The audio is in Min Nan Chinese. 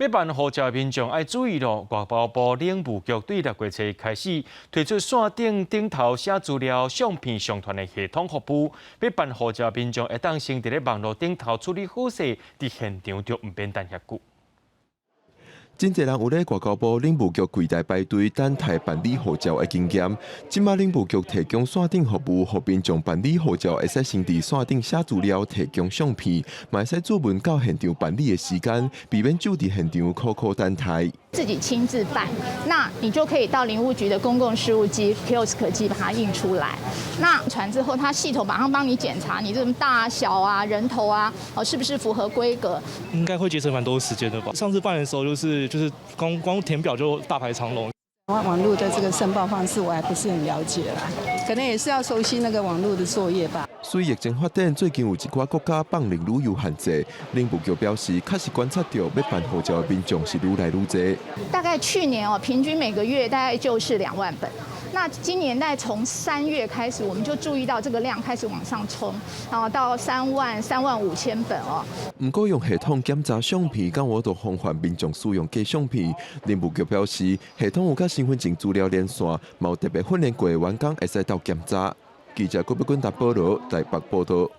欲辦護照民眾愛注意囉，外交部領務局對六月初開始推出線頂頂頭寫資料、相片上傳的系統服務。欲辦護照民眾會當先佇咧網路頂頭處理好勢，佇現場就毋免等遐久。真濟人有咧外交部領務局櫃台排隊等待辦理護照的經驗。這擺領務局提供線頂服務，予民眾辦理護照會使先佇線頂寫資料、提供相片，嘛會使注文到現場辦理的時間，避免就佇現場苦苦等待。自己親自辦，那你就可以到領務局的公共事務機 kiosk 機把它印出來。那傳之後，它系統馬上幫你檢查你這種大小啊、人頭啊，哦，是不是符合規格？應該會節省蠻多時間的吧？上次辦的時候就是光光填表就大排長龍。網路的這個申報方式我還不是很了解啦，可能也是要熟悉那個網路的作業吧。隨疫情發展，最近有一寡國家放零旅遊限制，領務局表示，確實觀察著欲辦護照的民眾是愈來愈濟。大概去年哦，平均每個月大概就是2萬本。那今年大概從3月開始，我們就注意到這個量開始往上衝，然後到3萬、3萬5千本哦。毋過用系統檢查相片，敢有法度防範民眾使用假相片？領務局表示，系統有佮身份證資料連線，嘛有特別訓練過的員工會使鬥檢查。記者郭碧君、達保羅台北報道。